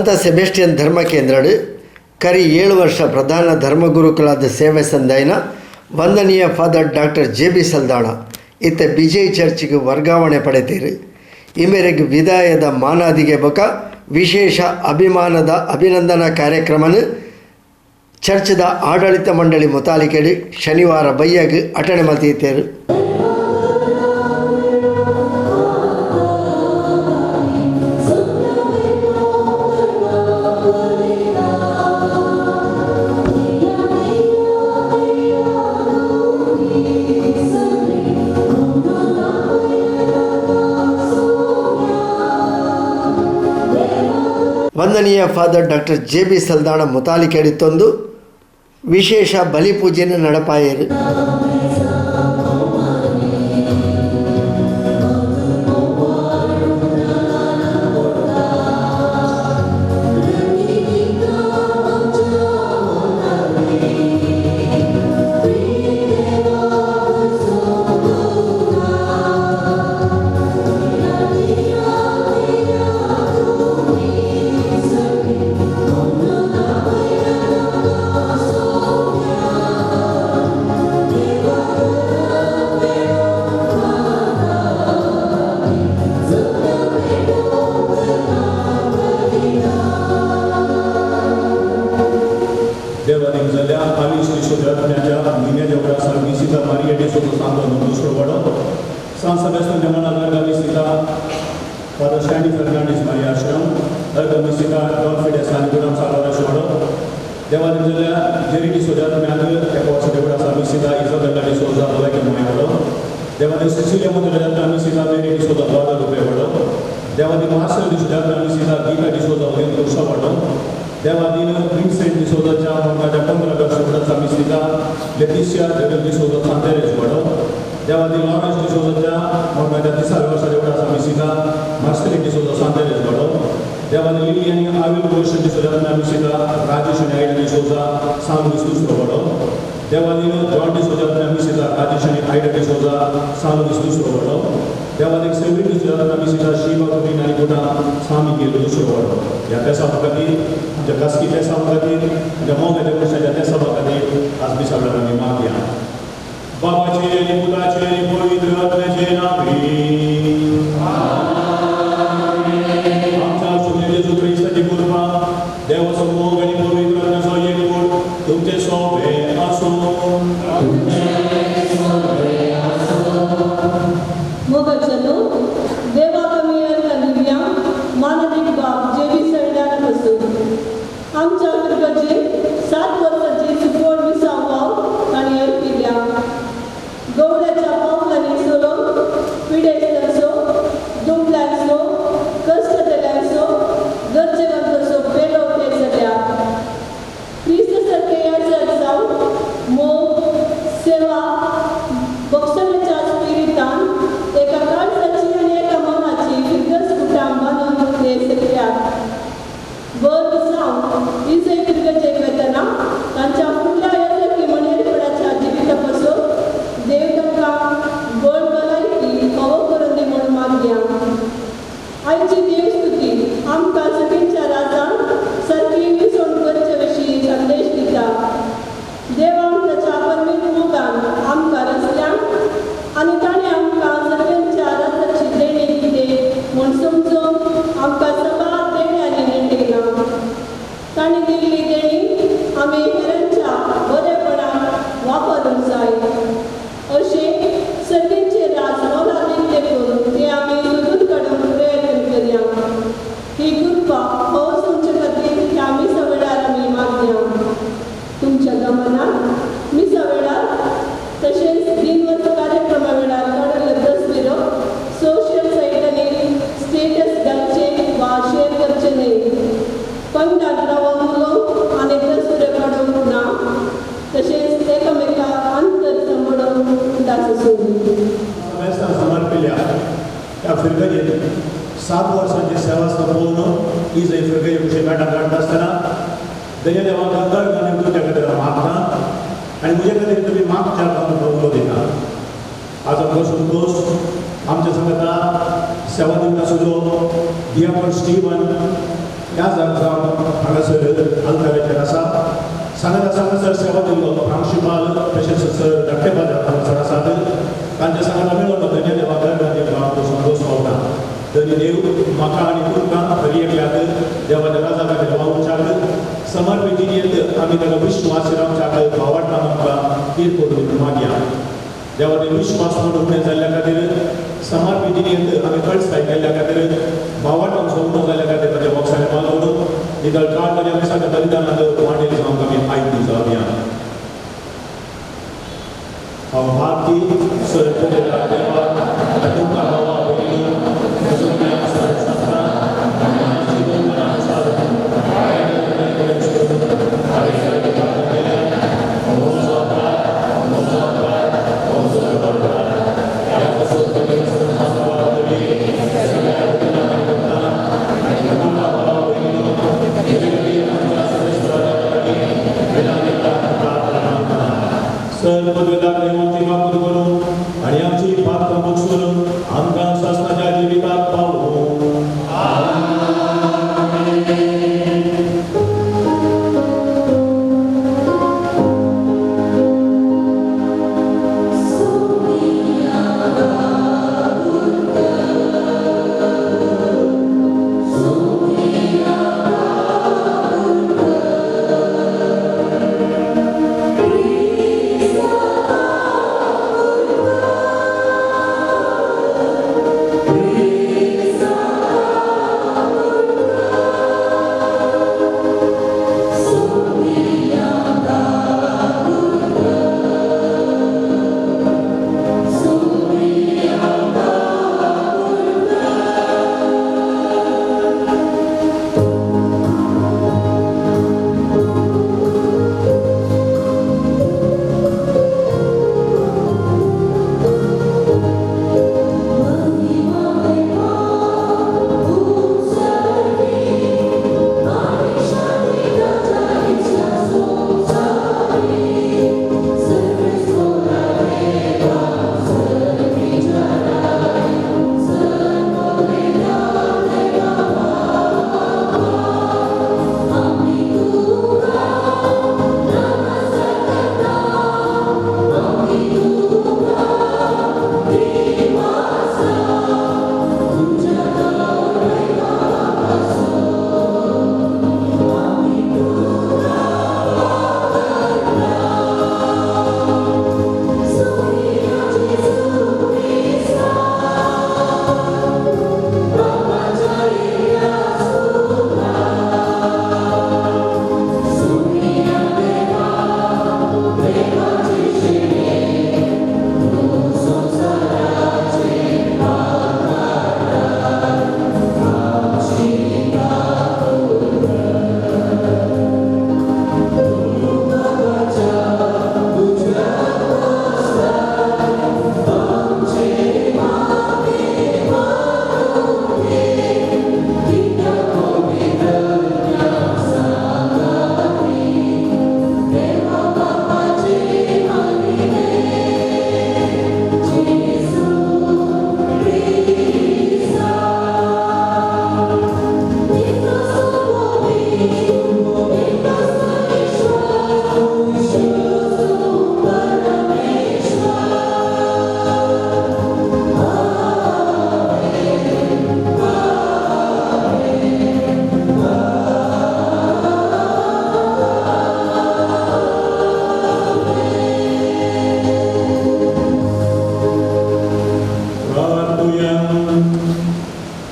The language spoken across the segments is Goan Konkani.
ಸಂತ ಸೆಬೆಸ್ಟಿಯನ್ ಧರ್ಮ ಕೇಂದ್ರಡು ಕರಿ 7 ವರ್ಷ ಪ್ರಧಾನ ಧರ್ಮಗುರುಕುಲಾದ ಸೇವೆ ಸಂದಾಯನ ವಂದನೀಯ ಫಾದರ್ ಡಾಕ್ಟರ್ ಜೆ ಬಿ ಸಲ್ದಾಣ ಇತ್ತ ಬಿಜೈ ಚರ್ಚ್ಗೆ ವರ್ಗಾವಣೆ ಪಡೆತೀರು. ಈ ಮೇರೆಗೆ ವಿದಾಯದ ಮಾನಾದಿಗೆ ಬೊಕ ವಿಶೇಷ ಅಭಿಮಾನದ ಅಭಿನಂದನಾ ಕಾರ್ಯಕ್ರಮನ ಚರ್ಚ್ದ ಆಡಳಿತ ಮಂಡಳಿ ಮುತಾಲಿಕೆಡು ಶನಿವಾರ ಬಯ್ಯಗ್ ಅಟಣೆ ಮಲ್ತಿತ್ತೇರು. ವಂದನೀಯ father doctor J B Saldanha ಮುತಾಲಿಕೆಡಿತ್ತೊಂದು ವಿಶೇಷ ಬಲಿಪೂಜೆಯನ್ನು ನಡಪಾಯರು. San Sebastian de Mana Misita, Father Stanley Fernandez Maria Ashram, Arga Misita, Don Fides Sanguram Salvador Shoro, Devadilla, Jerry de Souza, Manuel, Ecosa de Brasa Misita, Isabella de Souza, Olek Mayoro, Devadi Cecilia Montelata Misita, Mary de Souza, Guadalupe Vado, Devadi Marcel de Souza, Misita, Gita de Souza, Olinto Savado, Devadi Vincent de Souza, Morgada Contra Misita, Leticia de Souza, Santeres Vado, Devadi Lawrence de Souza, Morgada Tisa Rosa de Brasa Misita, Marcel de Souza, Santeres Vado, Devadi Lilian Avil Roshan de Souza, Misita, Rajesh and Aida de Souza, San Luis Vado, Devadi John de Souza, Misita, Rajesh and Aida de Souza, San Luis Vado, Devadi Severin de Souza, Misita, Shiva Kuri Narikota, Sami Gil Vado. या तेसा खातीर आमच्या खासगी तेसा खातीर आमच्या मोग देवसाच्या तेसा खातीर आज मिसावला आमी मागया. बाबाचे आनी पुताचे आनी पवित्र आत्म्याचे नांवी आमच्या सुनेर जेजू क्रिस्ताची कृपा, देवाचो मोग आनी पवित्र आत्म्याचो एकवट तुमचे सोबे आसूं. मोगाचे लोक, देवाक आमी अर्घां दिवया मानादीक बाब जे बी सल्दाना पसून आमच्या फिरगजेक 7 वर्सांची सुपवण मिसांव वाव तांणी अर्पिल्या. गवड्याच्या पावलांनी चलोवन पिडेस्तांचो, दुबळ्यांचो, कश्टतेल्यांचो, गरजेवंतांचो पेलो पेरल्या. क्रिस्त सारके याजक जावन मोग, सेवा, बक्षण्याच्या स्पिरितान एका काळजाची आनी एका मनाची फिरगज कुटां बांदून ते सकल्यात. बर जावन इजय फिरगजेक वेतना तांच्या फुडल्या याजकी मणेरपणाच्या जिविता पासून देव तांकां बळ भलायकी फावो करून दी म्हूण मागया. आयची देवस्तुती आमकां सगळ्यांच्या राजान सारकी विसवण करचे विशीं संदेश दिता. देवान ताच्या परमीत मोगान आमकां रचल्या आनी ताणें आमकां सगळ्यांच्या राजाची देणी दिली म्हूण समजून आमकां सबार देण्यांनी नेणयला. ताणें दिल्ली देणी आमी हेरांच्या बरेपणान वापरूंक जाय. अशें सर्गीचे राज मोलादीक देखून ते आमी सोदून काडूंक प्रयत्न करया. ही कृपा फावो तुमचे खातीर ह्या मिसा वेळार आमी मागया. तुमच्या गमनात मिसा वेळार तशेंच दिनवर्स कार्यक्रमा वेळार काडिल्ल्यो तस्विरो सोशल सायटांनी स्टेटस घालचे वा शेअर करचे न्हय. पंगडात रावन उलोवंक आनी तस्विरो काडूंक ना. तशेंच एकामेका अंतर सांबाळूंक उदास आसूं. समर्पिल्या त्या फिरगजेत 7 वर्सांची सेवा सोंपोवन ही जंय फिरगजे कुशीन मेटां काडटा आसतना दया देवाक अर्घ आनी तुमच्या खातीर हांव मागता आनी म्हजे खातीर तुमी मागच्या हांव उलो दिता. आज आमकां संतोश आमच्या सांगता सेवा दिवंक आशिल्लो दियापर स्टीवन ह्या जावन हांगासर आल्ताराचेर आसा. सांगाता हांगासर सेवा दिल्लो प्रांशुपाल तशेंच सर धाकटेपाल हांगासर आसात. तांच्या सांगाता मेळून धन्य देवा देवाक संतोश पावता. तरी देव म्हाका आनी तुमकां हरी एकल्याक देवाच्या राजा खातीर वावुरच्याक समर्पित जिणेंत आमी ताका विश्वास रावच्याक भावार्थान आमकां तीर करून मागया. देवाचे विश्वास म्हणून उणें जाल्ल्या खातीर समर्पित जिणेंत आमी कळसाय केल्ल्या खातीर भावार्थान उणो जाल्ल्या खातीर ताच्या बॉक्सांनी मागून नितळ काळ ताच्या मिसाच्या बलिदानांत वांटेल जावंक आमी आयती जावया. हांव भारती सर देवा तुमकां भावा भयणीनो आनी आमची पात्रां बक्षून आमकां सासणाच्या जिविताक पावोवं.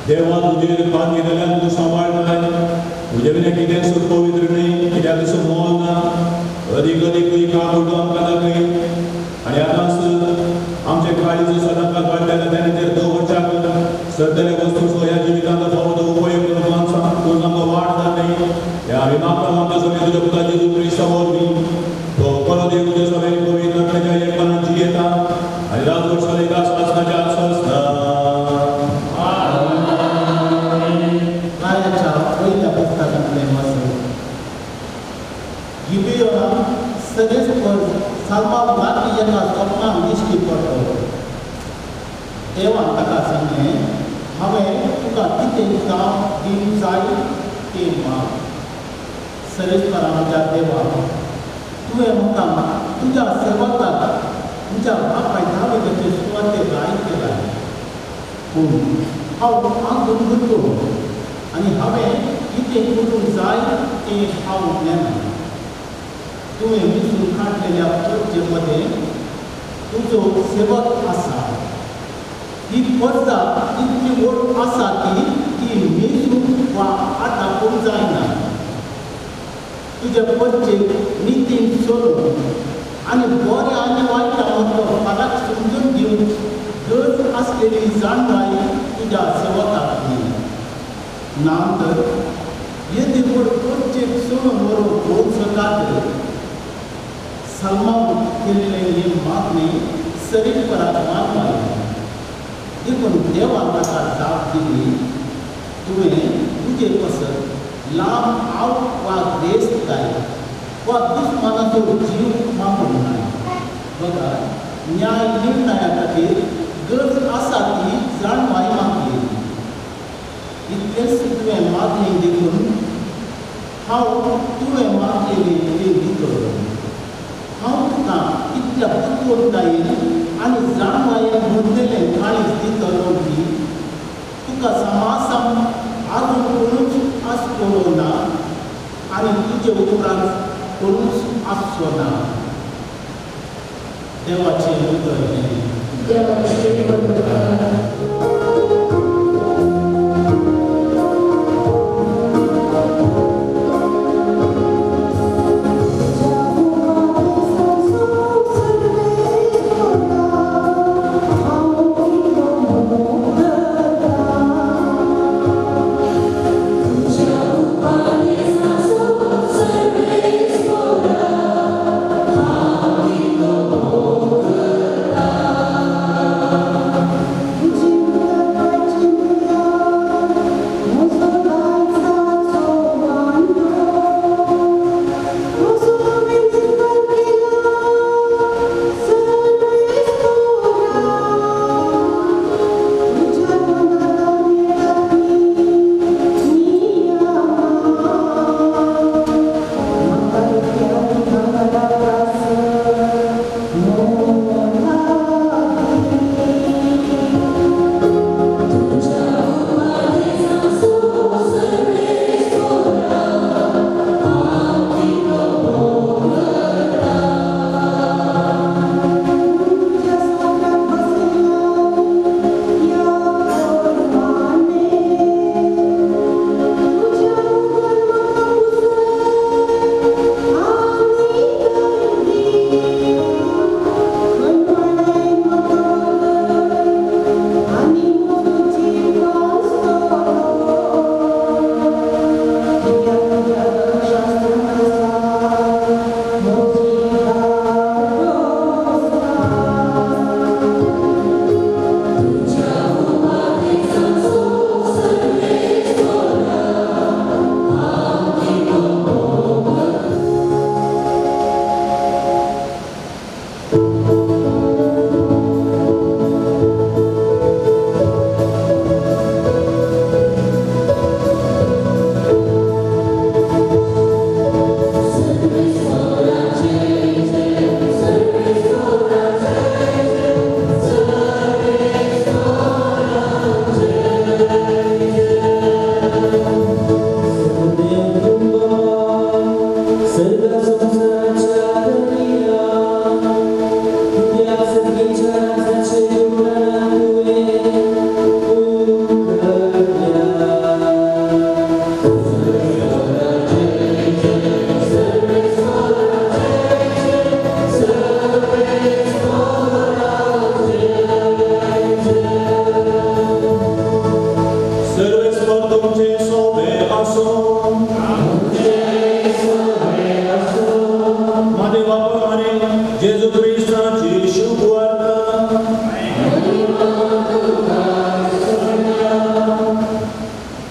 देवा तुजेर पात घेतल्यान तूं सांबाळटाय, तुजे विणें कितें सुख पवित्र न्हय, कित्याक तसो मोल ना. अदीक अदीक तुजी काकुळटो आमकां दाखय आनी आतांच आमचे काळीज सदांकाळ काडलेल्या तेन्ना दवरच्याक सगळ्या वस्तूचो ह्या जिवितांत फावो तो उपयोग करून तूं आमकां वाट दाखय. ह्या आमी मागता आमच्या सगळें तुज्या पुता जेजू क्रिस्ता वरवीं. तो बरो देव तुज्या सगळ्या पवित्र आत्म्याच्या एकपणान जियेता आनी राजवट चलयता सासणाच्या सासणा. पयल्या पुस्तकांतलें वाचूं. गिबियोनाक सरेस्पर साल्वाक राती जेन्ना सपनान दिश्टी पडलो देवान ताका सांगलें, हांवें तुका कितें जाप दिवंक जाय? तें माग. सरेस्परा म्हज्या देवा, तुवें म्हाका तुज्या सेवकाक तुज्या बापाय दाविदाचे सुवातेर राय केला, पूण हांव आजून भुरगो आनी हांवें कितें करूंक जाय तें हांव नेना. तुवें विसून काडलेल्या परजे मदें तुजो सेवक आसा. ही परजा इतली व्हड आसा की ती मेजूंक वा आटापूंक जायना. तुज्या परजेक नितीन चलोवन आनी बऱ्या आनी वायटा मदलो फरक समजून दिवन गरज आसलेली जाणवाय तुज्या सेवकाक दी. ना तर येदे व्हड परजेक चलोवन व्हरूंक कोण सकात? सलमान केल्ले ही मागणी सरीपराक मानवाली. देखून देवान ताका जाप दिली, तुवें तुजे पसत लांब आव वा ग्रेस्तकाय वा दुस्मानाचो जीव मागूंक नाय, बगर न्याय निर्णया खातीर गरज आसा ती जाणवाय मागली. इतलेंच तुवें मागली देखून हांव तुवें मागलेली ती दितलो. हांव तुका इतल्या बुदवंततायेन आनी जाणवायेन भरलेलें काळीज दितलो की तुका समासाम आजून कोणूच आसतलो ना आनी तुजे उपरांत कोणूच आसचो ना. देवाचें उतर हें.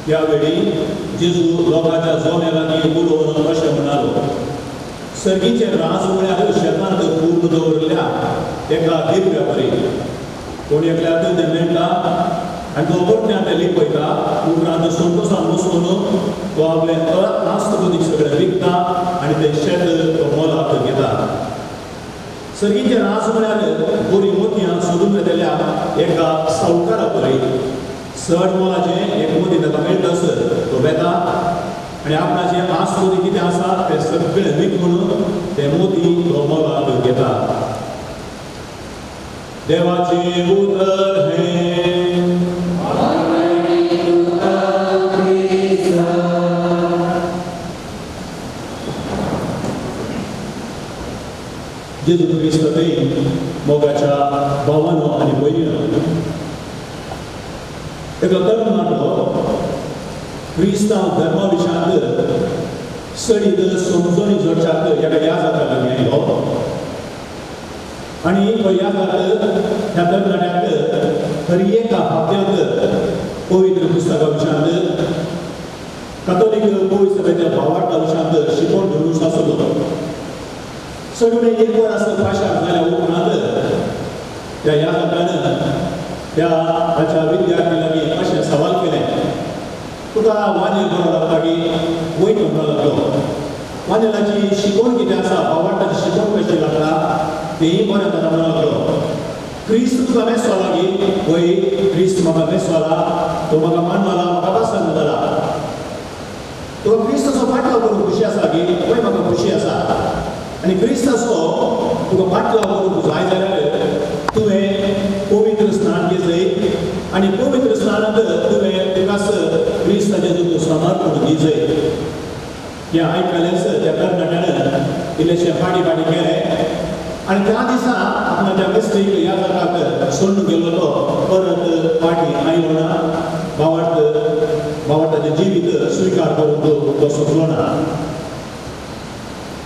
त्यावेळी जेजू लोकांच्या जोम्या लागीं उलोवन अशें म्हणालो, सर्गीचें राज म्हळ्यार शेतांत पूर्ण दवरिल्ल्या एका दिव्या परी. कोण एकल्याक तें मेळटा आनी तो परत्यान तें लिपयता. उपरांत संतोशान वचून तो आपलें आस्तबुद्दीक सगळें विकता आनी तें शेत तो मोलाक घेता. सर्गीचें राज म्हळ्यार बरीं मोतयां सोदून घेतल्या एका सावकारा परी. चड मोलाचें एक मोती ताका मेळटा सर तो वेता आनी आपणाचें आस्तबुद्दी कितें आसा तें सगळें विकून तें मोती तो मोलाक घेता. देवाचें उतर हें. जेजू क्रिस्त मोगाच्या भावानो आनी भयणीनो, एका तरणाटो क्रिस्तांव धर्मा विशयांत सडीत समजणी जोडच्याक एका याजाका लागीं आयलो आनी तो याजाक ह्या तरणाट्याक हर एका हप्त्यांत पवित्र पुस्तका विशयांत कातोलीक पवित्र सभेच्या भावार्था विशयांत शिकोवन घेवन आसलो. सगळें एक वर आसत पाशार जाल्या उपरांत त्या याजकान त्या ताच्या विद्यार्थी लागीं अशें सवाल केलें, तुका वानेल बरो लागता की वयर म्हणपाक लागलो. वानेलाची शिकवण कितें आसा, भावार्थाची शिकवण कशी लागता तेंय बरें ताका म्हणूंक लागलो. क्रिस्त तुका मेसो लागीं, वय क्रिस्त म्हाका मेसोला, तो म्हाका मानवला, म्हाका पसंत जाला. तुका क्रिस्ताचो फाटलाव करूंक खुशी आसा की, वय म्हाका खुशी आसा. आनी क्रिस्ताचो तुका फाटलाव करूंक जाय जाल्यार तुवें पवित्र स्नान घेजय आनी पवित्र स्नानांत तुवें तुकाच क्रिस्ताचें तुका समर्पण दिजय. हें आयकलेंच त्या तरणाट्यान इल्लेशें फाटीं फाटीं केलें आनी त्या दिसा आपणाच्या मिस्त्रीक ह्या जाकाक सोडून गेल्लो तो परत फाटीं आयलो ना. भावार्थाचें जिवीत स्विकार करूंक तो सोंपलो ना.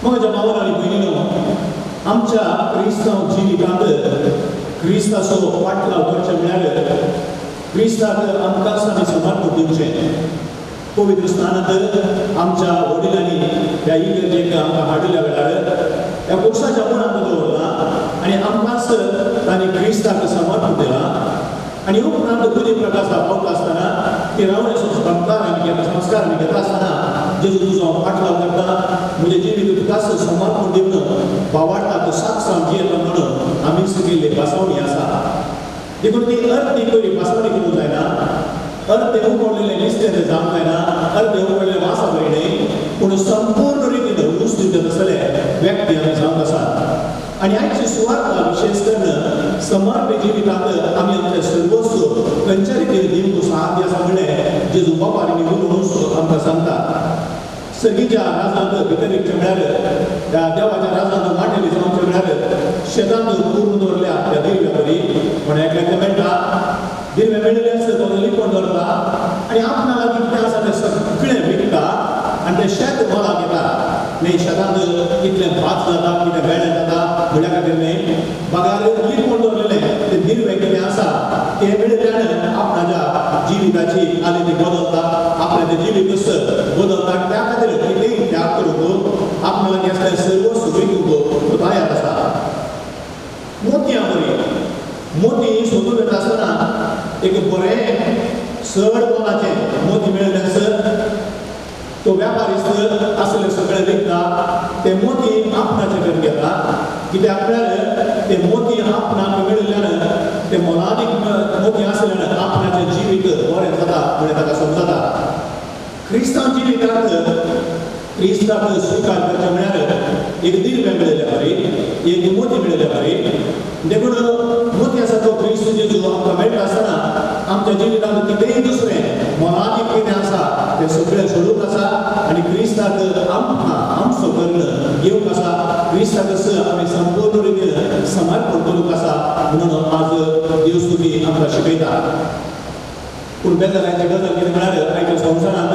म्हज्या भावान आनी भयणीनो, आमच्या क्रिस्तांव जिवितांत क्रिस्ताचो फाटलाव करचें म्हळ्यार क्रिस्ताक आमकांच आमी समर्पण दिवचें. पवित्र स्नानांत आमच्या वडिलांनी त्या इगर्जेक आमकां हाडिल्ल्या वेळार त्या पुरसाच्या मुळांत दवरला आनी आमकांच तांणी क्रिस्ताक समर्पण दिलां. आनी उपरांत बुद्धी प्रकाशा पावता आसतना ती रावण्याचो संस्कार आमी घेता, संस्कार आमी घेता आसतना जेजू तुजो फाटलाव करता, म्हजें जिवीत तुकाच समर्पण दिवन भावार्थाक साक्षात जियेता म्हणून आमीच केल्ली भासवणी आसा. देखून ती अर्दी पयली भासवणी करूंक जायना, अर्दे उकडलेलें नुस्तें तें जावंक जायना, अर्दे उकडलेलें वासा बरी न्हय, पूण संपूर्ण रितीन रूच दिवचे तसले व्यक्ती आमी जावंक आसा. आनी आयची सुवार्ता विशेश करून समर्पित जिवितांत आमी आमचें सर्वस्व खंयच्या रितीन दिवंक साध्य आसा म्हणलें जेजू बापारी उलोवन आमकां सांगता. सर्गीच्या राजांत भितर रिगचें म्हळ्यार त्या देवाच्या राजांत वांटेली जावचें म्हळ्यार शेतांत पूर्ण दवरल्या त्या दिव्या बरी पण एकल्याक तें मेळटा. दिव्या मेळिल्लें आसता तो लिपोवन दवरता आनी आपणा लागीं कितें आसा तें सगळें विकता आनी तें शेत मोलाक घेता. न्ही शेतांत कितलें भात जाता, कितें बेळें जाता म्हणल्या खातीर न्ही, बगार लिपोवन दवरलेलें तें दिर्वें कितें आसा तें मेळिल्ल्यान आपणाच्या जिविताची आली ती बदलता, आपणाचें जिवीत बदलता. त्या खातीर कितेंय त्याग करूंक आपणा लागीं आसलें सर्वस्व विकूंक तो तयार आसा. मोतयां बरी मोती सोदून येता आसतना एक बरें चड मोलाचें मोती मेळिल्लें आसत तो व्यापारिस्त आसले सगळें विकता, ते मोती आपणाचे कडेन घेता. कित्याक म्हळ्यार ते मोती आपणाक मेळिल्ल्यान ते मोलादीक मोती आसल्यान आपणाचें जिवीत बरें जाता म्हणलें ताका समजता. क्रिस्तांव जिवितांत क्रिस्ताक स्विकार करचें म्हळ्यार एक दिर्वें मेळिल्ल्या बरी, एक मोती मेळिल्ल्या बरी. देखून मोती आसा तो क्रिस्त जेजू आमकां मेळटा आसतना आमच्या जिवितांत कितेंय दुसरें मोलादीक कितें आसा तें सगळें सोडूंक आसा आनी क्रिस्ताक आमकां आमचो कर्ण घेवंक आसा. क्रिस्ताक आमी संपूर्ण रितीन समर्पण करूंक आसा म्हणून आज देव स्तुती आमकां शिकयता. पूण बेजारायची गजाल कितें म्हळ्यार आयच्या संवसारांत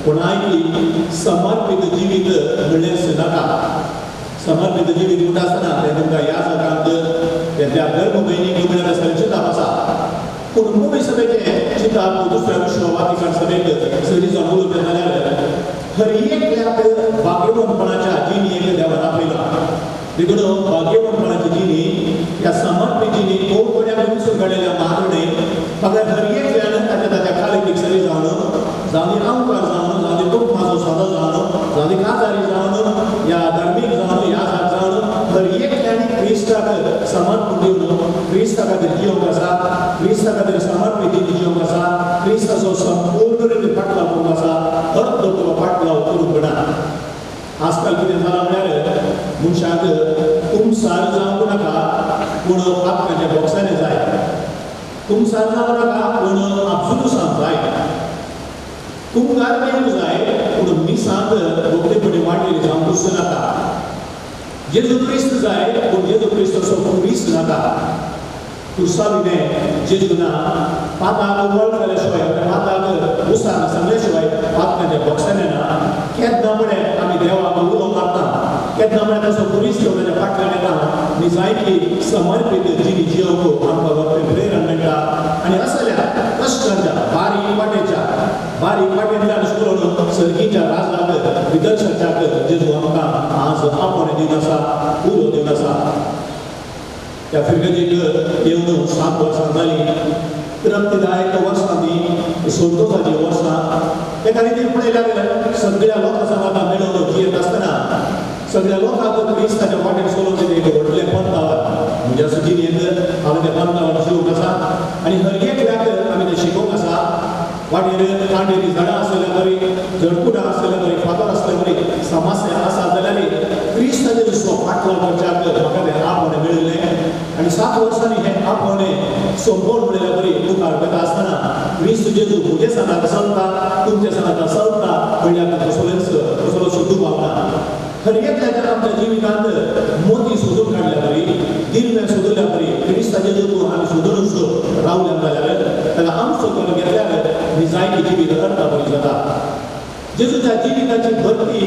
कोणायकी समर्पित जिवीत म्हणलें नाका. समर्पित जिवीत म्हणटा आसतना तें तुमकां ह्या जागांत त्या धर्म भयणीक म्हळ्यार असलें चिंतप आसा. पूण मुंबय सभेचें चिंतप दुसऱ्या विश्व वातिकान सभेक सरी जावन उलोवचें जाल्यार हर एकल्याक भाग्यवंतपणाच्या जिणेक देवान आपयला. देखून भाग्यवंतपणाची जिणी ह्या समर्पित जिणी कोण कोणाक विसरून काडलेल्या मात्र न्हय, म्हाका हर जावन याजाक जावन हर एकल्यानी क्रिस्ताक समर्पण दिवन क्रिस्ता खातीर जिवंक आसा, क्रिस्ता खातीर समर्पण जिवंक आसा, क्रिस्ताचो संपूर्ण रितीन फाटलाव करूंक आसा, अर्द तुका फाटलाव करूंक ना. आजकाल कितें जालां म्हळ्यार मनशाक कुमसार जावंक नाका पूण पातकाच्या बॉक्सांनी जाय, कुमसार जावंक नाका पूण आपसुलूसांक जाय, कुमगार घेवंक जाय पूण मिसांत रोखडेपणी वांटेली जावंकूच नाका. जेजू क्रिस्त जाय पूण जेजू क्रिस्त असो क्रिस्त नाका. कुर्सा विणें जेजू ना पाताक वळखल्या शिवाय पाताक उसान सांगल्या शिवाय पातकाच्या बॉक्सांनी ना. केन्ना म्हळें आमी देवाक उलो मारता, केन्ना म्हळ्यार तसो पुलीस घेवन ताच्या फाटल्यान येता आनी जायती समर्पीत जिणी जियोवंक आमकां व्हडलें प्रेरण मेळटा. आनी असल्या कश्टांच्या बारीक वाटेच्या बारीक वाटेंतल्यान करून सर्गीच्या राजाक विदर्शाच्याक जेजू आमकां आज आपोवणें दिवन आसा, उलो दिवन आसा. त्या फिरगजेक येवन 7 वर्सां जालीं, तृप्तिदायक वर्सां ती, संतोशाची वर्सां. एका रितीन पळयल्यार सगळ्या लोकां सांगाता मेळोवन जियेत आसतना सगळ्या लोकांक क्रिस्ताच्या वाटेर चलोवचें एक व्हडलें पंथावर म्हज्या जिणेंत हांवें तें पंथावर शिवंक आसा आनी हर एकल्याक आमी तें शिकोवंक आसा. वाटेर कांडेरी झाडां आसल्या बरी, झडकुटां आसल्या बरी, फातर आसल्या बरी समस्या आसा जाल्यार क्रिस्ताचे दुसरो फाटलाव करच्याक म्हाका तें आपोवणें मेळिल्लें. आनी 7 वर्सांनी हें आपोवणें सोंपोवन म्हणिल्ल्या बरी मुखार वता आसतना क्रिस्त जेजू म्हजे सांगात चलता, तुमच्या सांगात चलता म्हणल्यार कसलोच कसलोच दुबाव ना. हर एकल्याच्या आमच्या जिवितांत मोती सोदून काडल्या बरी, दिर्वे सोदल्या बरी क्रिस्ताचे जेजू आमी सोदूनच रावल्या जाल्यार ताका आमचो करून घेतल्यार जायती जिवीत अर्था बरी जाता. जेजूच्या जिविताची भरती,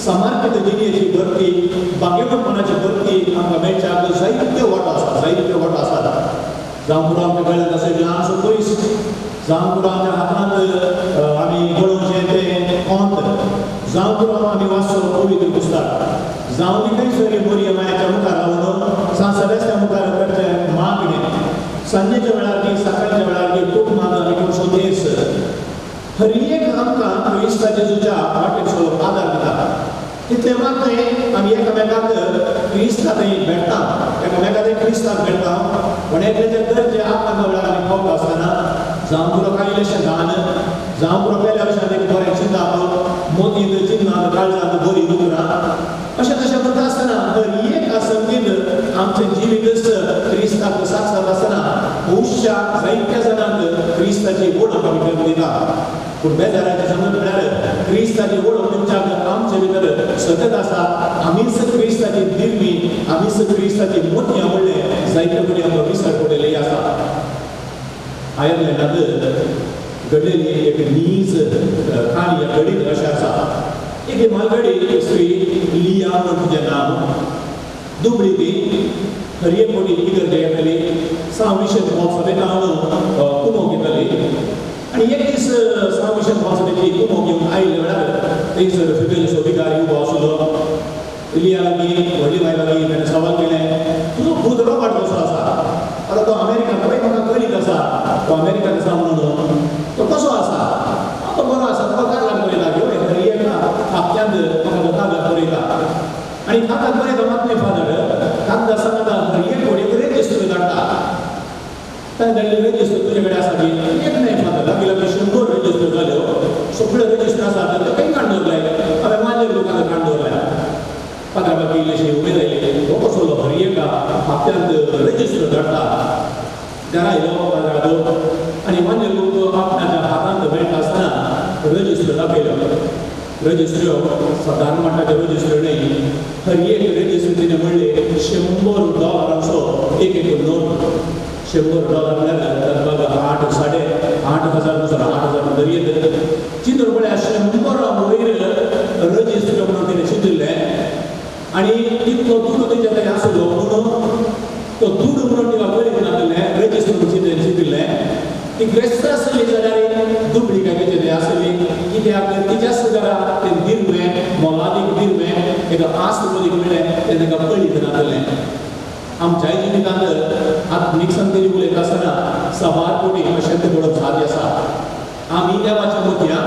समर्पित जिणेची भरती, भाग्यवंतपणाची भरती आमकां मेळच्याक जायत्यो वाटो आसात, जायत्यो वाटो आसात. जावं पुरो आमच्या गळ्यांत आसलें आमचो पयस, जावं पुरो आमच्या हातांत आमी गळोवचें तें कोंत, जावं पुरो आमी वाचचो पवित्र पुस्तक, जावं ती खंयसर मोरये मायाच्या मुखार रावन सांत सेबेस्त्या मुखार करचें मागणें, सांजेच्या वेळार की सकाळच्या वेळार की कुटुंबान आमी करचो देस, हर एक आमकां क्रिस्ता जेजूच्या वाटेर चलोवंक आदार दिता. तितलें मात न्हय, आमी एकामेकाक क्रिस्ता थंय भेटता, एकामेका थंय क्रिस्ताक भेटता. पूण एकल्याचे गरजे आपणाच्या वेळार आमी पावता आसतना जावं पुरो कांय इल्लेशें दान, जावं पुरो पेल्या विशयांत एक बरें चिंताप, मोतींत चिन्नांत काळजांत बरी दुकरां, अशें तशें करता आसतना हर एक संगीत आमचें जिवीतच क्रिस्ताक साक्षात आसतना खुबश्या जायत्या जाणांक क्रिस्ताची वळख आमी करून दिता. पूण बेजाराचें समज म्हळ्यार क्रिस्ताची वळख मनशाक आमचे भितर सतत आसा. आमीच क्रिस्ताची दिर्वी, आमीच क्रिस्ताची मोतयां म्हणलें जायते कडेन आमकां विसर पडिल्ली आसा. आयर्लंडांत घडलेली एक नीज काणी घडीत अशें आसा. एक मालगडी स्त्री लिया म्हणून तुजें नांव, दुबळी ती, हर एक कोटी इगर्जे येताली, सांव विशेंत पावसाबेतान कुमो घेताली. आनी एक दीस सांव विशेंत पावसाबेची कुमो घेवन आयिल्ल्या वेळार थंयसर फिरगजेचो विकारी उबो आसलो. लिया लागीं व्हडली बाय लागीं ताणें सवाल केलें, तुजो पूत रॉबर्ट कसो आसा? आतां तो अमेरिकान पळय म्हाका कळीत आसा तो अमेरिकान आसा म्हणून, तो कसो आसा? तो बरो आसा, तुका कागद बरयता घेवन हर एका हप्त्यांत म्हाका तो कागद बरयता. आनी कागद बरयता मात न्हय फादर, कागद सांगता हर एक कोडेक रेजिस्टर धाडटा. ताणें धाडलें रेजिस्टर तुजे कडेन आसा की? एक न्हय फादर, लागीं लागीं 100 रेजिस्टर जाल्यो, सगळ्यो रेजिस्टर आसा ते खंय काडून दवरले? हांवें माजर दुकानार काडून दवरल्या. पात्रां बाकी इल्लेशी उमेद आयली, हो कसलो हर एका हप्त्यांत रेजिस्टर धाडटा. घरा आयलो पात्रादो आनी मागीर लोक आपणाच्या हातांत मेळटा आसतना रजिस्टर दाखयलो. रजिस्टर सादारण म्हणटा तें रजिस्टर न्हय, हर एक रजिस्टर तिणें म्हणलें $100 एक एक नोट. $100 म्हळ्यार लगभग 8 साडे 8 हजार नुसार 8,000 तरी येत. चिंतून पळया 100 वयर रजिस्टर म्हणून तिणें चिंतिल्लें आनी तितलो दुडू तेच्या थंय आसलो म्हणून तो दुडू म्हणून तिका कळीत नासलें, रजिस्टर चिंतिल्लें. ती ग्रेस्त आसली जाल्यार दुबळी काय तेचे थंय आसली, कित्याक तिच्याच घरा तें दिर्वें मोलादीक दिर्वें एका आस्पदीक मेळ्ळें तें ताका कळीत नासलें. आमच्याय जिवितांत आत्मीक संगती उलयता आसतना सवार कोटी अशें तें घडप साध्य आसा. आमी देवाच्या मोतयां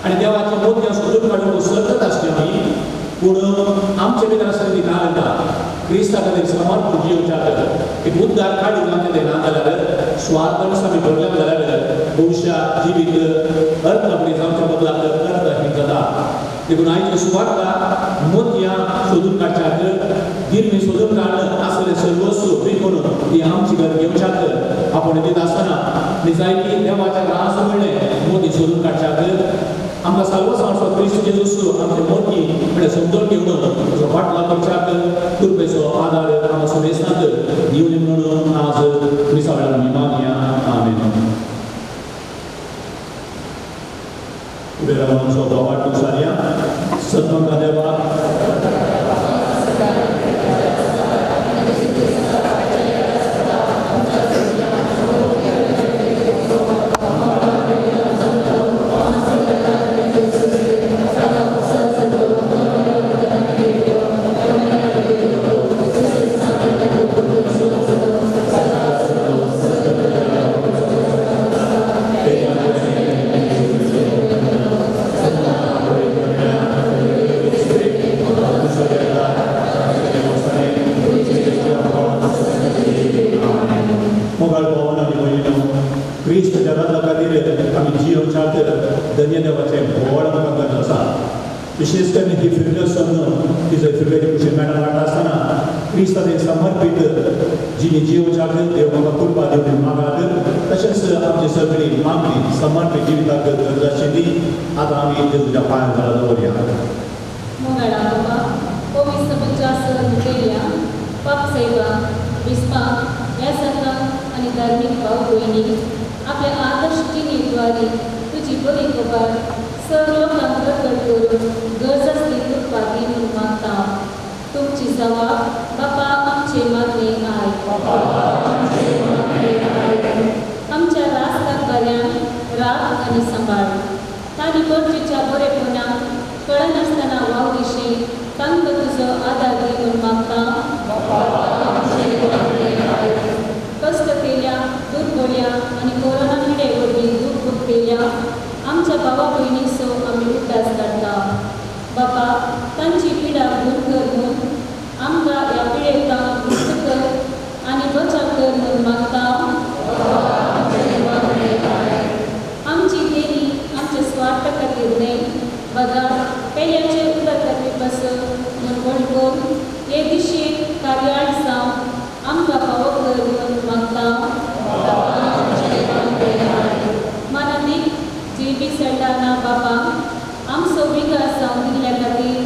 आनी देवाच्या मोतयां सोदून काडून सतत आसचे आमी. पूण आमचे भितर आसली ती तांक क्रिस्ता खातीर समर्पण जियोवच्याक एक उद्धार काडून आमचें तें ना जाल्यार स्वार्थ आमी भरले जाल्यार बहुशा जिवीत अर्थापणी जावच्या बदलाक अर्थहीन जाता. देखून आयची सुवार्ता मोतयां सोदून काडच्याक गिरणी सोदून काडून आसलें सर्वस्व विकून ती आमची घर घेवच्याक आपूण दिता आसतना निजायकी देवाच्या रास म्हणलें मोती सोदून काडच्याक आमकां सर्वस्व क्रिस्त जेजूस आमचे मोती म्हणल्यार समजून घेवन ताचो फाटलाव करच्याक कृपेचो आदार आमकां समेस्तांक दिवनी म्हणून आज मिसा वेळार आमी मागया. आमेन. उबे रावन आमचो भावार्थ उचारया. सतमंगा देवा विशेष करून ही फिरगज समजून तिचो फिरगजी कुशीन मेळटा वाडटा आसतना क्रिस्ताचेर समर्पीत जिणी जियोवच्याक देव म्हाका कृपा दिवन मागात. तशेंच आमची सगळी मागणी समर्पीत जिविताक गरज आशिल्ली आतां आमी तुज्या पांयां तळा दवरया. मोगाळा बाबा पवित्र मुखेल्या पाप सेवा विस्पा ह्या संघाक आनी धार्मीक भाव भयणी आपल्या आदर्श जिणेद्वारे तुजी बरी खबर सर लोकांक प्रकट करून गरज आसली कृपा दी म्हूण मागता. तुमची जवाब बापा आमचे मागणे आयक. आमच्या राजकारभाऱ्यांक राख आनी सांबाळ. तांणी गरजेच्या बरेपणाक कळनासतना वावरिशी तांकां तुजो आदार दी म्हूण मागता. कश्ट केल्या दुर्बोळ्या आनी कोरोना पिडे वरवीं दूख भोगतेल्या आमच्या भावा भयणीचो आमी उगडास काडटा. बापा तांची पिडा दूर कर म्हूण आमकां ह्या पिडेंतल्यान मुक्त कर आनी बचाव कर म्हूण मागता. आमची देणी आमच्या स्वार्थ खातीर न्हय बगर पेल्याचे उदरगती पासून म्हूण वळखून हे दिशेन कार्याळ जावन आमकां फावो कर म्हूण मागता. मानादीक जी बी सल्डाना बाबा आमचो विकास जावन दिल्ल्या खातीर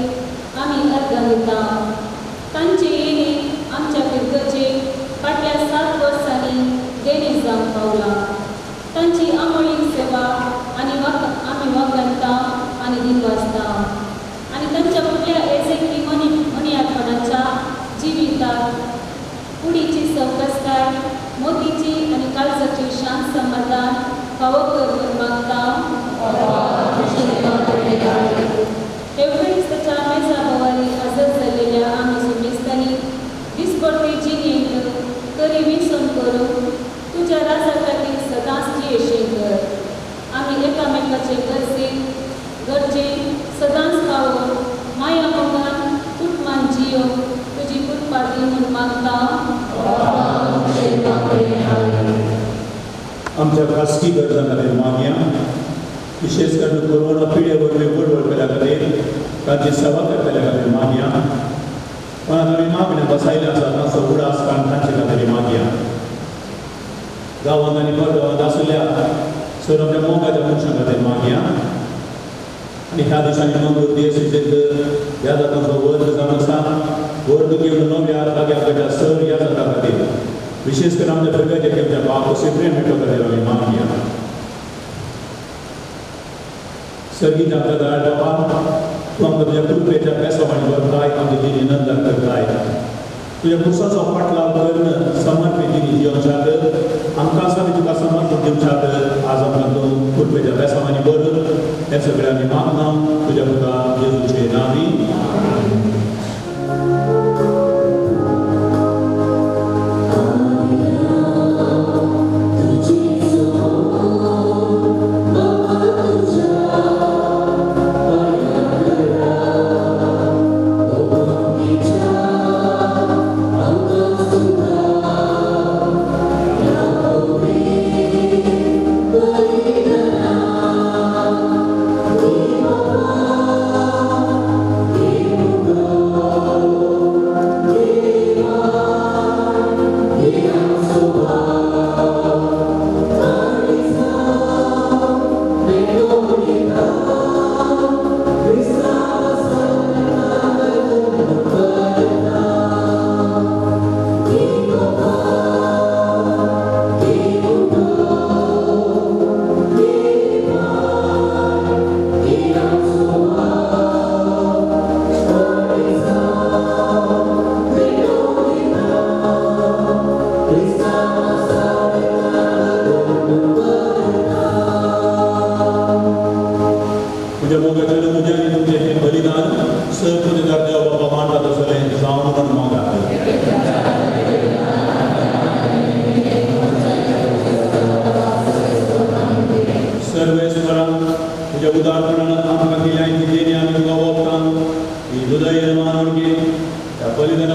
आमी अर्गां दिता. तांचे येणे आमच्या फिरगजेक फाटल्या 7 वर्सांनी देणें जावंक पावलां. तांची आमोळीक सेवा आनी आमी वागणता आनी दिनवासता आनी तांच्या फुडल्या एजेकी मनियापणाच्या जिविताक कुडीची सवकसकाय मोतीची आनी काळजाची शांत समाधान फावो कर म्हूण मागता. एवढेच मेजा भोवारी हजर जाल्लेल्या आमी सुमेस्तांनी दिसपडटी जिणेंत तरी विसोन करून तुज्या राजा खातीर सदांच जियेशें कर. आमी एकामेकाचे गरजेक सदांच पावोवन माया मोगान कुटमान जियोवन तुजी कृपा दी म्हूण मागता. आमच्या खासगी गरजां खातीर मागया. विशेष करून कोरोना पिडे वरवीं वळवळ केल्या खातीर तांची सेवा करतल्या खातीर मागया. पण आमी मागण्या बसायल्या आसा तांचो उडास काडून तांचे खातीर मागया. गांवांत आनी परगांवांत आशिल्ल्या सर आमच्या मोगाच्या मनशां खातीर मागया. आनी ह्या दिसांनी मंगळूर देश ह्या जातांचो वर्ग जावन आसा वर्ग घेवन नव्या जाग्या सर ह्या जाता खातीर विशेष करून आमच्या फिरगजेक आमच्या बाप सिप्रेम मेटो खातीर आमी मागया. सर्गीत आमच्या दयाळ बाबा तूं आमकां तुज्या कृपेच्या बेसावाणी भरताय आमची जिणी नंदन करताय. तुज्या पुरसाचो फाटलाव करून समर्पीत जिणी जियोवच्याक आमकां आसा तुका समर्पण दिवच्याक आज आमकां तूं कृपेच्या बेसावानी भर हें सगळें आमी मागना तुज्या पुता जेजूचे नांवी. तुझी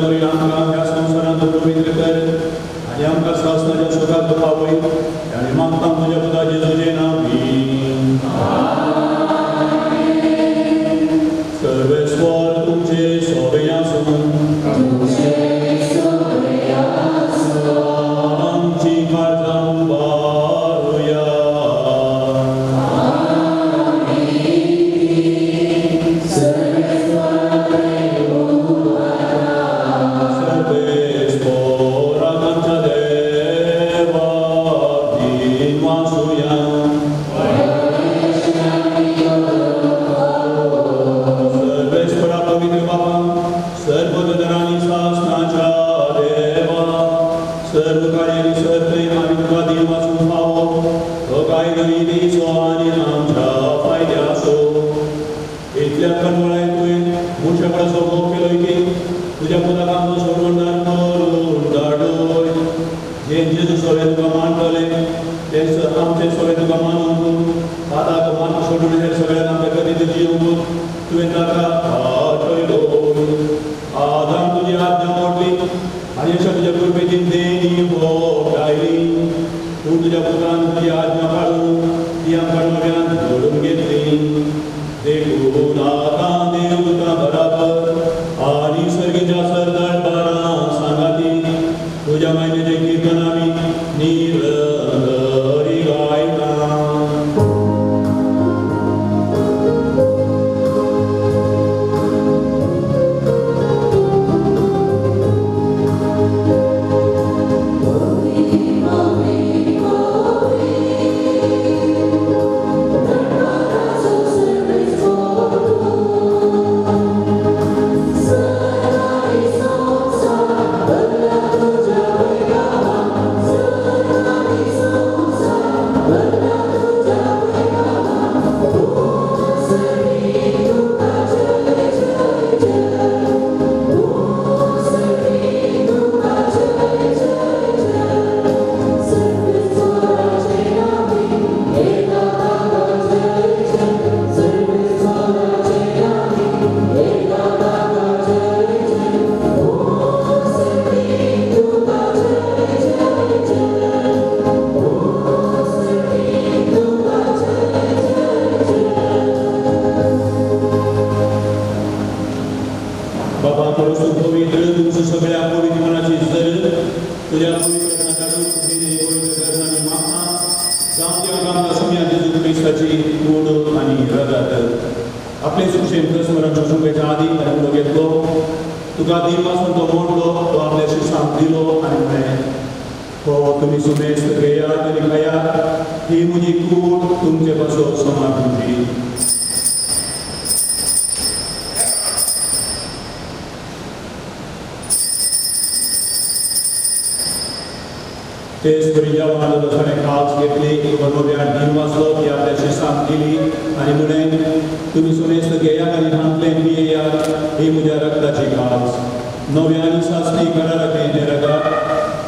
वरवीं आमकां ह्या संवसारांत पवित्र कर आनी आमकां सासणाच्या सुखाक पावय आनी मागता तुज्या पुता जेजूचें नांव. सर्वेस्वर तुमचे सोबे आसूं. आमची काळजां उबारुया. सर्वेस्वराक आमच्या देवाक दिनवासुया. सर्वेस्वरा पवित्र बापा, सर्वदरांनी सासणाच्या देवा, सर्व कार्यांनी सर्वथंय आमी तुका दिनवासूंक फावो तो कायदो नितीचो आनी आमच्या फायद्याचो. इतल्या कणवळाय तुवें मनशा कडेन मोग केलो की तुज्या पुताक आमचो सोडवणदार करून धाडोय. जे जेजू सगळें तुका मानतले ते आमचे सगळें तुका मानूंक, पाताक मान सोडून हेर सगळ्यांक आमच्या कदीत जिवंक तुवें ताका आठयलो. आदाम तुजी आज्ञा मोडली आनी अशा तुज्या कृपेची देणी भोगतायली. तूं तुज्या पुतान तुजी आज्ञा पाळून ती आमकां नव्यान घडून घेतली. देखून आतां देवदूतां बराबर आनी सर्गीच्या सरदारां सांगाती तुज्या मायनेचें कीर्तन आमी निरंतरी गायता. बाबा परस पवित्र तुमचं सगळ्या पवित्र मनाची जर तुझ्या पवित्र मागता जावं देवा आमकां सुम्या जेजू क्रिस्ताची कूड आनी रगत. आपले सुशेन स्मरण सोसूंक आदी ताणें उलो घेतलो, तुका दिनवासून तो मोडलो, तो आपल्या शिसांक दिलो आनी म्हळें, हो तुमी सुमेस्त घेयात आनी खायात, ही म्हजी कूड तुमचे पासून समाजची. तेच परी जेवण ताणें काळज घेतली, तुका नव्यान दिनवासलो, ती आपल्या शिसांक दिली आनी म्हळें, तुमी सुमेस्त घेयात आनी हांतलें पियेयात, ही म्हज्या रगताची काळज. नव्या आनी सासणी कराराचें हें रगत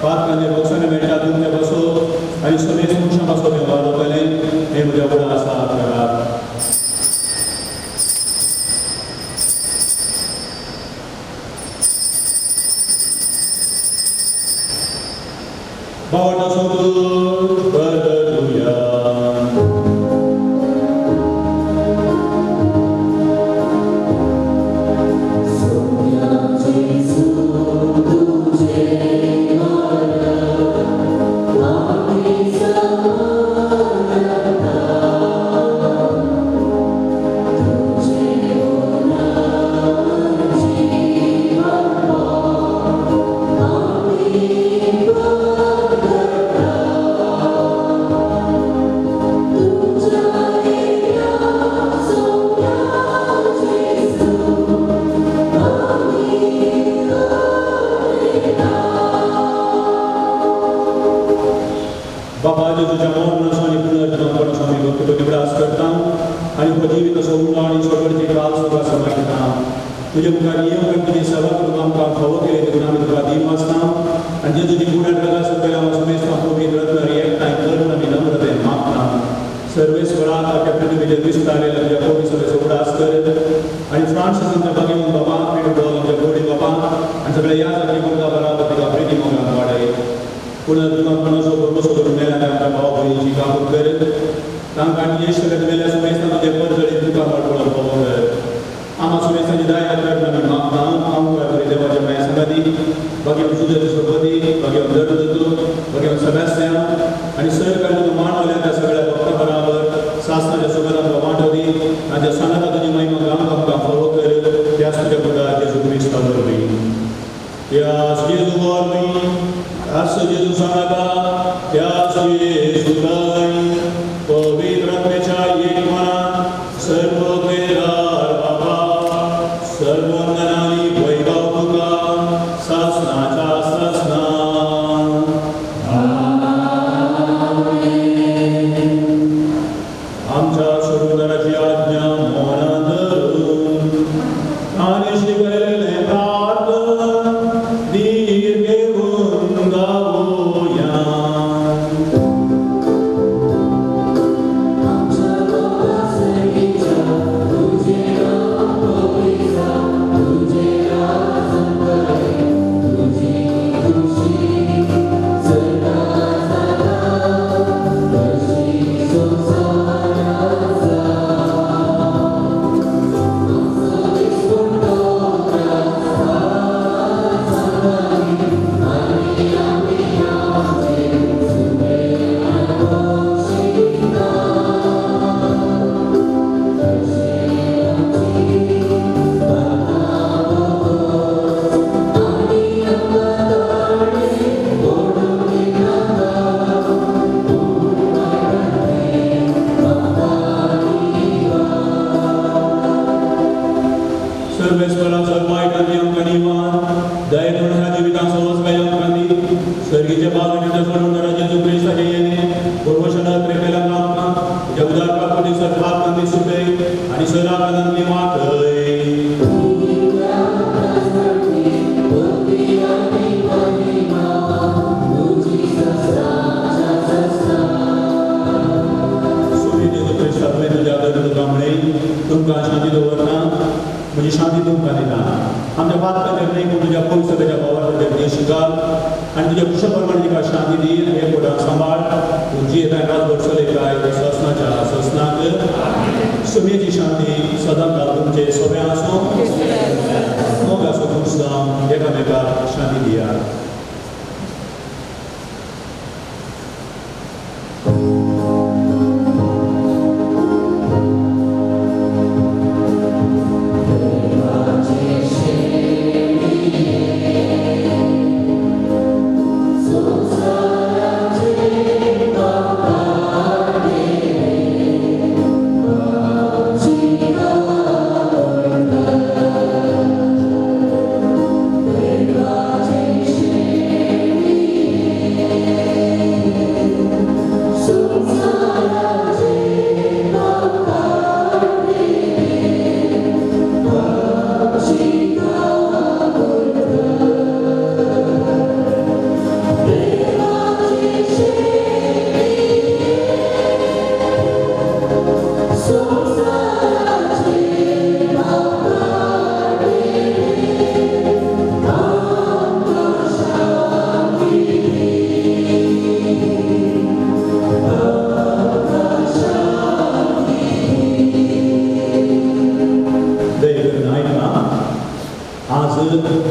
पातकांचे भोगसणें मेळटा तुमच्या पासून आनी समेस्त मनशां पासून वेव्हार जातलें, हें म्हज्या फुडें आसा करात. बावटा सोदून परतुया. बाबा जेजूच्या मरणाचो आनी पुनर्जन्माचो आमी भक्तीपती उगडास करता आनी हो जिवीत असो उणो आनी सोडवणचे काल तुका समर्पिता. तुजे मुखार येवंक तुजी सेवा करूंक आमकां फावो केली देखून आमी तुका दिनवासता आनी जेजूची गुणान रगत सकयल आमकां समेस्त पवित्र रत्न एकठांय करून आमी नम्रतेन मागता. सर्वेस्वरा आख्या पृथ्वीचेर विस्तारलेल्या तुज्या पवित्र सभेचो उगडास कर आनी फ्रांसीस आमच्या बागेवन बाबा, पेट्रोल आमच्या गोडी बाबा आनी सगळ्या दायजाची भुरगा बराबर तिका प्रिती मोगान वाडय. पूण तुका कोणाचो भरवसो करून मेल्या आमच्या भाव भयणीची काबूत कर. तांकां आनी ज्येश्ठ मेल्या सुमेस्तां तुजे परजळीत तुका वाटपळत पावो कर. आमा सुमेस्तांची दया कर आमी मागता. आमकां बरी देवाच्या माया सांगाती बाकी सुजाची सोबती बाकी दर्दू बाकी सेबास्तियान आनी सर काडून मांडवल्या त्या सगळ्या भक्ता बराबर सासनाच्या सोबत आमकां वांटो दी. ताच्या सांगाता तुजी महिमा गांव आमकां फावो कर. त्याच तुज्या पुता जेजू क्रिस्ता वरवीं. त्याच जेजू वरवीं, त्याच जेजू सांगाता, त्याच जेजू थंय पवित्र आत्म्याच्या एकमनान सर्ववेळार बाबा सर्वंदनानी वैभव तुका सासनाच्या सासना. आमच्या सोडूनदाराची आज्ञा मनात धरून आनी शिकयलेलें प्रार्थन धीर घेवन गावोया. सर्वेस्परा सर्वायकांनी आमकां निवान दयेन ह्या जिवितांत सहजकाय आमकां दी. सर्गीचे पावण्याच्या सोडून जेजू क्रिस्ताचे येणे पुर्वशनात प्रेमेलांक आमकां तुज्या उदार प्रापुती सर्वांनी सुटय आनी सराकानांतली वाटय. सुमी जेजू क्रिस्ता तुवें तुज्या दर्द म्हणे तुमकां शांती दवरना, म्हजी शांती तुमकां दिता. आमच्या पातकाचेर न्हय पूण तुज्या पवित्रतेच्या भावार्थाचेर देश घाल आनी तुज्या कुशा प्रमाणे तिका शांती दी आनी हे पोटाक सांबाळ. तूं जियेता रातभर चलयताय ससनाच्या ससनाक. सुमेची शांती सदांकाळ तुमचे सोबे आसूं. मोग आसूं खूश जावन एकामेकाक शांती दिया.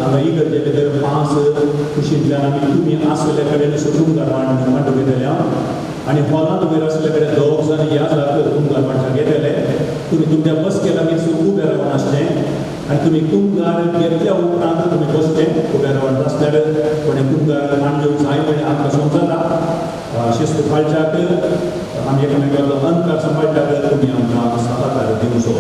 हांगा इगर्जे भितर पांच कुशींतल्यान आमी तुमी आसलेल्या कडेन तुमकां मांडूंक घेतल्या आनी हॉलांत वयर आसले कडेन दोग जाण ह्या जाग्यार तुमकां मांडपाक घेतले. तुमी तुमच्या बसके लागीं उबे रावन आसचें आनी तुमी कुमगार घेतल्या उपरांत तुमी बसचें. उबे रावन आसल्यार कोणें कुमगार मांडूंक जाय म्हणल्यार आमकां समजता. शिस्त पाळच्याक आमी एकामेकाचो अंतर सांबाळच्याक तुमी आमकां सहकार दिवचो.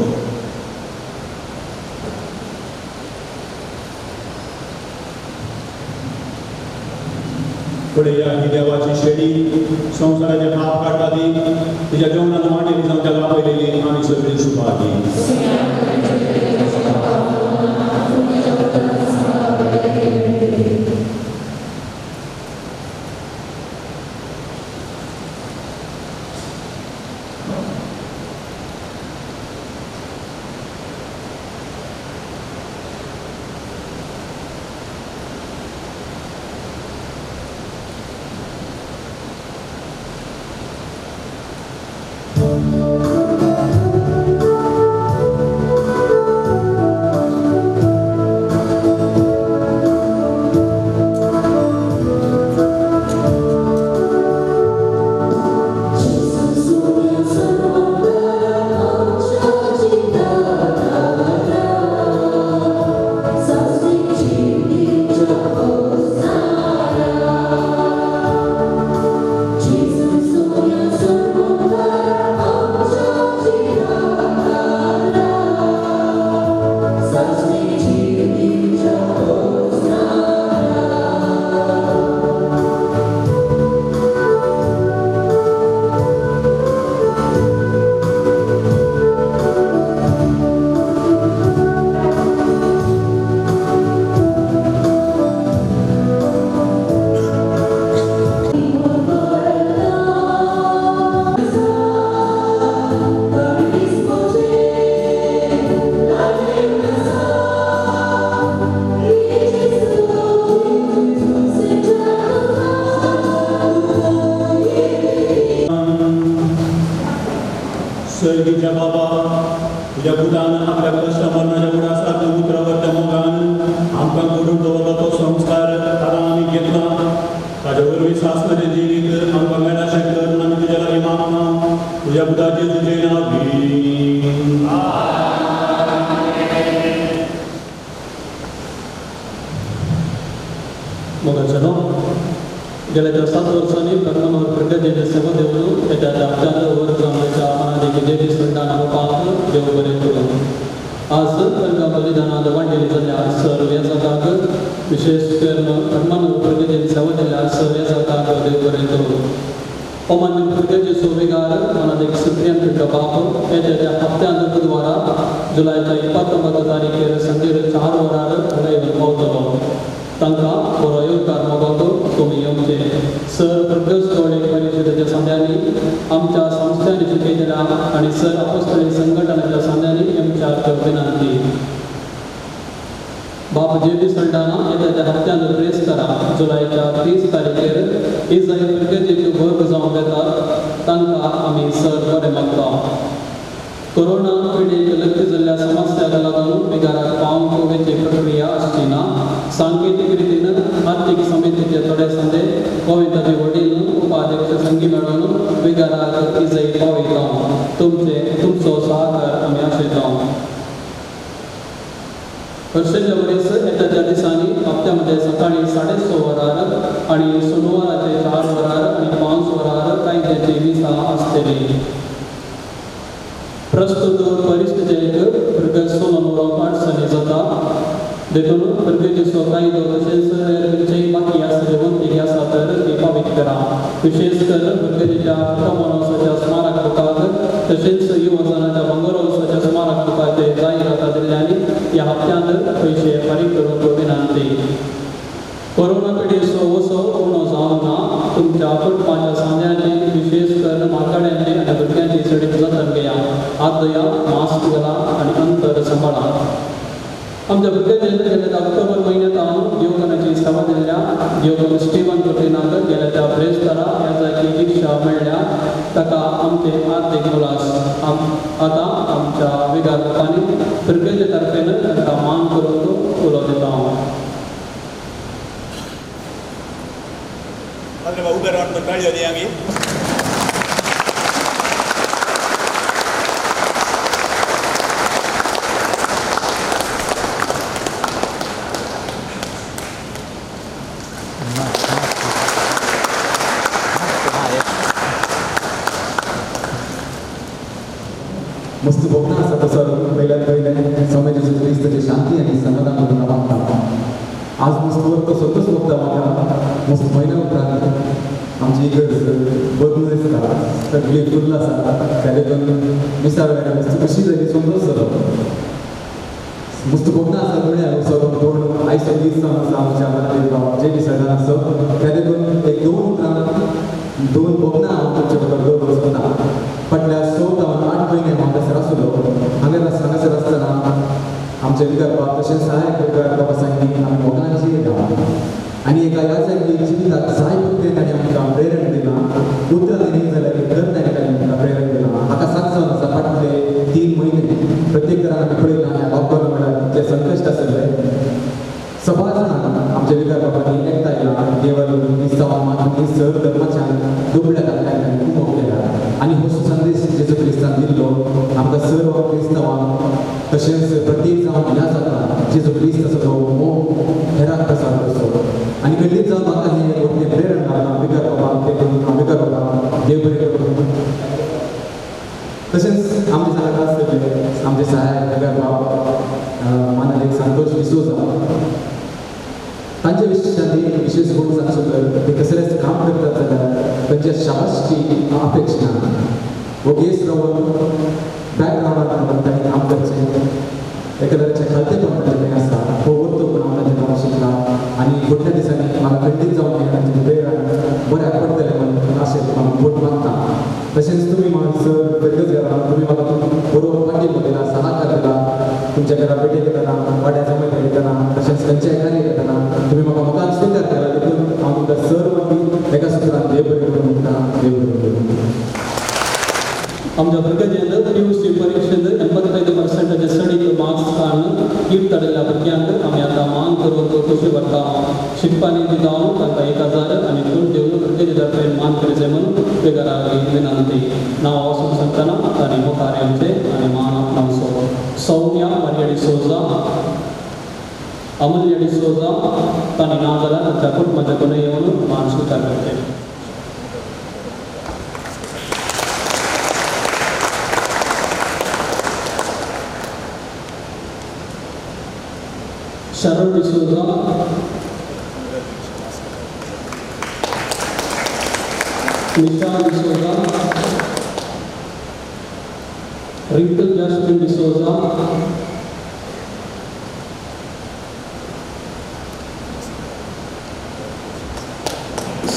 फुडें ही देवाची शेडी संवसाराचे पाप काडटा ती तिच्या जेवणान वांटेली जावन ताका आपयलेली आमी सगळीं सुभागी. क्रिस्तान आपल्या कश्ट मरणाच्या उडासाक उतरावर त्या मोगान आमकां घडून दवरला तो संस्कार आतां आमी घेतला. ताजे वरवीं सासणाचें जिवीत आमकां मेळाशें कर म्हूण आमी तुज्या लागीं मागता. तुज्या पुताचें तुजें नांव. मोगाचें गेल्या त्या 7 वर्सांनी प्रथम प्रगतीचे सेवा देवन येत्या हप्त्यांत वर्ग जावण्याच्या मनादेखी जे बी सलदाना बापाक देव बरें करूं. आज वर्गा बलिदानांत वांटेली जाल्ल्या सर्व याजकाक विशेष करून धर्मानूर प्रगतीन सेवा दिल्ल्या सर्व याजकाक देव बरें करूं. ओमान्य प्रगतीचो विगार मनादेक सुप्रियन पिड्डो बाप येत्या त्या हप्त्यांत बुधवारा जुलयच्या 29 तारखेर सांजेर 4 वरार हांगा येवन पावतलो. तांकां बरो येवकार मोगाचो तुमी येवचे. सर प्रगतोळे परिशदेच्या संद्यांनी आमच्या संस्थांनी शिकयतल्या आनी सर अपोस्तली संघटनाच्या संद्यांनी आमच्या विनंती. बाप जे बी सलदाना येत्या त्या हप्त्यांत प्रेस करा जुलयच्या 30 तारखेर इजाई प्रगतीचे वर्ग जावंक येतात तांकां आमी सर बरें मागता. कोरोना पिडेक लक्ष जाल्ल्या समस्याक लागून बिगाराक पावंक वेची प्रक्रिया आसची ना. सांकेतीक रितीन आर्थीक समितीचे थोडे संदे गोविंदाचे वडील उपाध्यक्ष संगी मेळून बिगाराक इजय पावयता. तुमचो सहकार आमी आशयता. वर्षेच्या वरीस येत्या त्या दिसांनी हप्त्यामध्ये सकाळी 6:30 वरार आनी सोनवाराचे 4 वरार आनी 5 वरार कायद्याची मिसां आसतली. प्रस्तुत परिस्थितीक प्रगत सोनून उरोवप अडचणी जाता देखून प्रगतीचो कायदो तशेंच खंयचेय बाकी आसले वंतीक आसा तर ती पावीत करा. विशेष करून प्रगतीच्या कमोनोसाच्या स्मारक बुकाक तशेंच युवजनाच्या बंगरोसाच्या स्मारक बुकाचे जायरात दिल्ल्यानी ह्या हप्त्यांत पयशे फारीक करूंक विनंती. कोरोना पिडेचो वसो उणो जावंक ना. तुमच्या कुटुंबाच्या सांद्यांची विशेष करून माकाड्यांची आनी भुरग्यांची चडीत जतन घेया. हात धुया, मास्क घाला आनी अंतर सांबाळा. आमच्या भुरग्यांचे गेल्या ऑक्टोबर म्हयन्यांत हांव देवगणाची सेवा दिल्ल्या देवगण स्टीवन कोटीनाक गेल्या त्या ब्रेस्तारा ह्या जागी दीक्षा मेळ्ळ्या ताका आमचे आर्थीक उलास. आतां आमच्या विगार लोकांनी भुरग्यांच्या तर्फेन तांकां मान करून उलो दिता हांव. उबे रावन टाळयो दिया. मस्त भोगना आसा तसो पयल्यान पयलें स्वामी जेजू क्रिस्ताची शांती आनी समाधान करून मागता. आज मस्त वर्ग संतोष भोगता म्हाका. मस्त म्हयन्या उपरांत आमची इगर्ज बदलून दिसता, सगळी फुल्ल आसा. त्या देखून मिसाळ वेळार मस्त खुशी जाली, संतोष जालो. मस्त भोगना आसा दोळ्या सगळो कोण आयचो दीस जावन आसा आमच्या मनांत बाबा जे बी सगळ्यां आसो त्या देखून एक दोन उपरांत दोन भोगना हांव तुमच्या मुखार दवरूंक सोदता. फाटल्या 6 जावन 8 म्हयने हांव हांगासर आसलो. हांगासर आसतना आमचे विकार बाब तशेंच सहायक विकार बाबा सांगली आमी मोगान जियेता आनी एका ह्या सारकी जिविताक जाय पद्दतीन ताणें आमकां प्रेरण दिलां. उतरां न्ही जाल्यार करतानी ताणें आमकां प्रेरण दिलां. हाका साथ जावन आसा फाटले 3 म्हयने प्रत्येक घरान आमी पळयलां ह्या लॉकडावन म्हळ्यार कितले संकश्ट आसले. सभा जाणां आमच्या विकार बाबांनी एकठांय आयला देवान क्रिस्तांवान मागून सर धर्माच्यान दुबळ्या दादल्यांक ताणें खूब मोग केला आनी हो संदेश जेजू क्रिस्तान दिल्लो आमकां सर्व क्रिस्तांवांक तशेंच प्रत्येक जावन ह्या जाता जेजू क्रिस्त आसा तो मोग हेरांक प्रसार करचो. आनी खंडीत जावन म्हाका हें व्हडलें प्रेरण लागलां विकार बाबाक देखून विकार बाबा देव बरें करूं. तशेंच आमचे सांगता आसतले आमचे सहायक विकार बाब मानादीक संतोष डिसोजा तांच्या विशयान एक विशेष गुण सांगचो तर ते कसलेंच काम करतात जाल्यार तांच्या शाबासची अपेक्षा ना. ओगेच रावन बॅकग्रावंडार रावन तांणी काम करचें एका तरेचें खालतेपण तांचें थंय आसा. हो वरतो पण हांव तांचें काम शिकला आनी फुडल्या दिसांनी म्हाका खंडीत जावन हें तांचें प्रेरण बऱ्याक पडटलें म्हूण अशें हांव बोट मागता. तशेंच तुमी म्हाका सर प्रगत घरा तुमी म्हाका बरोबर पाठिंबो दिला, सहाकार दिला. तुमच्या घरा भेटी घेतना, वाड्या जमयता घेतना, तशेंच खंयच्याय कार्य घेतना तुमी म्हाका मुखार स्विकार केला. देखून हांव तुमकां सर वरवीं एका सुत्रान देव बरें करूं म्हणटा. देव बरें करूं. आमच्या प्रगतींत PUC परीक्षेत 85% सडी खोशी भरता. शिकपानी दिता तांकां 1000 आनी फूल दिवन फिरगेजे तर्फेन मान करचें म्हणून बेगरागली विनंती. नांव वचूंक शकतना तांणी मुखार येवचें आनी मान आपणावचो. सौम्या मारिया डिसोजा, अमूल्य डिसोजा तांणी ना जाल्यार तांच्या कुटुंबाच्या कोणूय येवन मान स्विकार करचें. Sharon D'Souza, Nisha D'Souza, Wrinkle Jasmine D'Souza,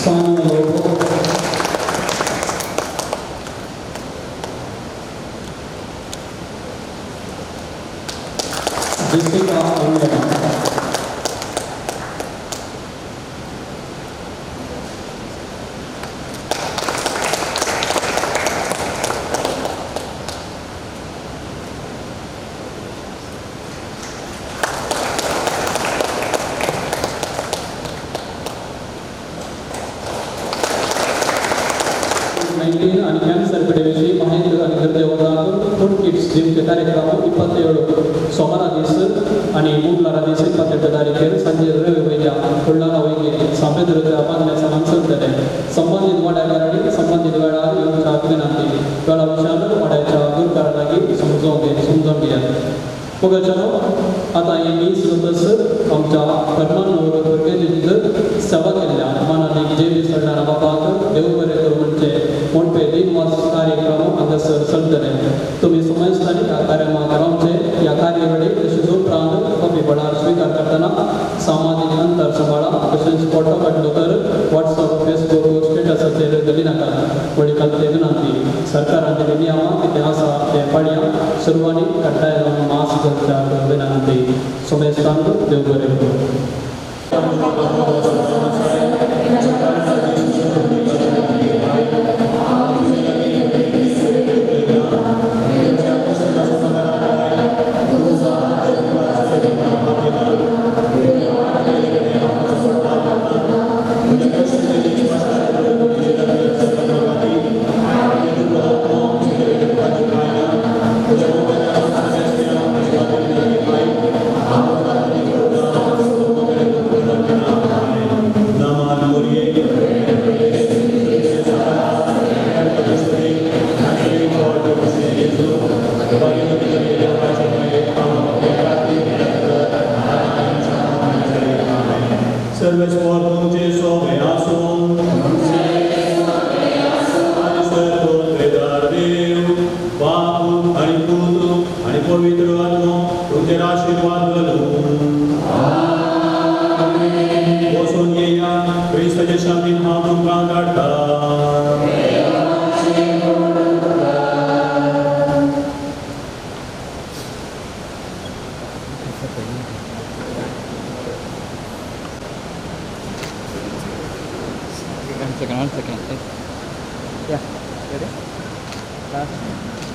Sania Lobo, Jessica Almeida. आणि कॅन्सर पिडेविशीं माहिती आनी गरजेवताक फूड किट्स दिवचे कार्यक्रम 27 सोमारा दीस आनी मंगळारा दीस 28 तारखेर संजे रवी वयल्या कुळ्ळारा वयले सांपेद्रोच्या बांदल्या सामान चलतले. संबंदीत वाड्याकारांनी संबंदीत वेळार येवच्या विनंती. वेळा विशयान वाड्याच्या गुरकारा लागीं समजून घेयात. मोगाच्यानो आतां हे मीस जातच आमच्या परमानवर फिरगेजींत सेवा केल्ल्या मानादीक जे बी सल्डाना बाबाक देव बरें करूं म्हणचे मोठे दिनवास कार्यक्रम हांगासर चलतले. तुमी समजतानी ह्या कार्यक्रमाक रावचे. ह्या कार्यावळीक तशेंच उपरांत कॉफी बळार स्विकार करतना सामाजीक अंतर सांबाळा. तशेंच फोटो काडलो तर वॉट्सअप फेसबूक स्टेटसाचेर घाली नाका. व्हडली कलते विनंती. सरकारान दिल्ली नियमां कितें आसा तें पाळया. सर्वांनी कड्डाय लावन मास्क घालच्याक विनंती. सोमेस्तांक देव बरें करूं. One second. Yeah, ready? Last.